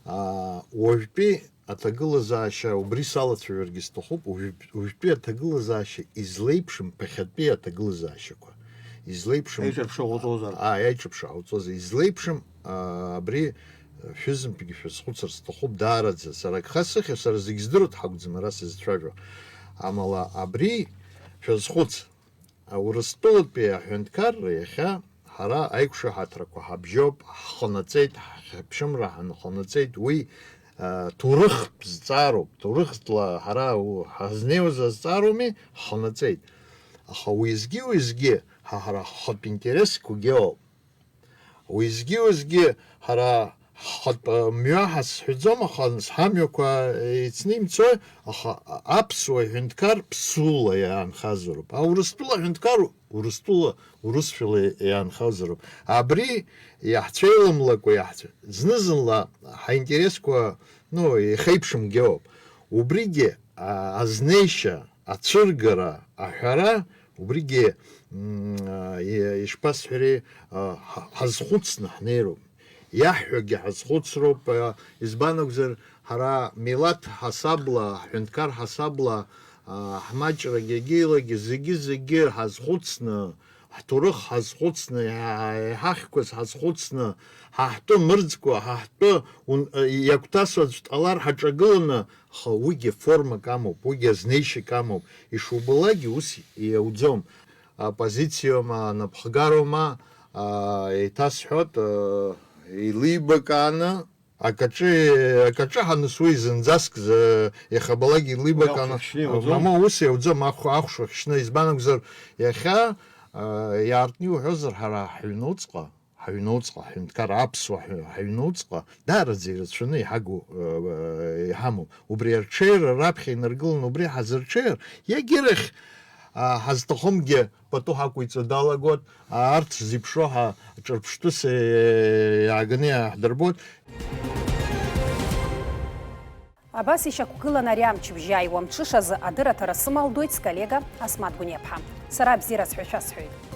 аа, уажәтәи аҭагылазаашьа убри салацәажәаргьы сҭахуп, уажәтә-, уажәтәи аҭагылазаашьа излеиԥшым ԥахьатәи аҭагылазаашьақәа. Излеиԥшым. Аиҿырԥшра ҟауҵозар. Аа, аиҿырԥшра ҟауҵозар. Излеиԥшым, аа, абри Шәызынтәгьы шәазхәыцыр сҭахуп даараӡа. Сара агха сыхьыр, сара зегь здыруеит ҳакәӡам ара сызцәажәо. Амала абри шәазхәыц, Урыстәылатәи аҳәынҭқарра иахьа ҳара аиқәшаҳаҭрақәа ҳабжьоуп, ҳханаҵеит, ҳхьыԥшымра ҳанханаҵеит, уи, а, ҭоурыхтә зҵаароуп, ҭоурыхтәла ҳара у-, ҳазнеиуаз азҵаароуми, ҳханаҵеит. Аха уеизгьы-уеизгьы ҳа ҳара ҳхатә интересқәагьы ыҟоуп. Уеизгьы-уеизгьы ҳара ҳхатә мҩа ҳазҳәаӡом, аха ҳамҩақәа еицны имцои, аха аԥсуа ҳәынҭқар ԥсуала иаанхазароуп. Аурыстәыла ҳәынҭқар Урыстәыла, урысшәала иаанхазароуп. Абри иаҳцәеиламлакәа иаҳцә-, зны-зынла ҳаинтересқәа, ну, ихеиԥшымгьоуп. Убригьы, а, азнеишьа, ацәыргара, аҳәара, убригьы, м, а, и-, ишԥасҳәари, а, ҳа-, ҳазхәыцны ҳнеироуп. Иаҳҳәогьы ҳазхәыцроуп, а, избан акәзар, ҳара милаҭ ҳасабла, ҳҳәынҭқар ҳасабла, а, ҳмаҷрагьы, агьилагьы, зегьы-зегьы ҳазхәыцны, ҳҭоурых ҳазхәыцны, иҳа-, иҳахьқәаз ҳазхәыцны, ҳа ҳтәы мырӡкәа, ҳа ҳтәы ун-, иагәҭасуа аӡә дҟалар ҳаҿагыланы, аха уигьы формак амоуп, уигьы азнеишьак амоуп. Ишубалакгьы ус иауӡом. Оппозициоума, напхгароума, а, еиҭасҳәоит, а, илибакааны, акаҿы, акаҿы ҳанысуеи зынӡаск зы-, иахьабалак илибакааны, Ахәшә ахьшьны иауӡом? Мамоу, ус иауӡом, ахә-, ахәшә ахьшьны, избан акәзар, иахьа, а, иаартны иуҳәозар, ҳара ҳҩнуҵҟа, ҳаҩнуҵҟа, ҳҳәынҭқар аԥсуа ҳәа-, ҳаҩнуҵҟа, даараӡа ирацәаны иҳагу, э, иҳамоуп. Убри арҽеира раԥхьа инаргыланы убри ҳазырҽеир, иагьырахь, а, ҳазҭахымгьы пату ҳақәиҵо далагоит, а, арҭ зеиԥшроу ҳа ҿырԥштәыс, э, иааганы иааҳдырбоит. Абас ишьақәгылан ари амчыбжьы аиуа мҽышазы адырраҭара сымалдоит сколлега Асмаҭ Гәыниаԥҳа. Сара абзиара сҳәашәа сҳәоит.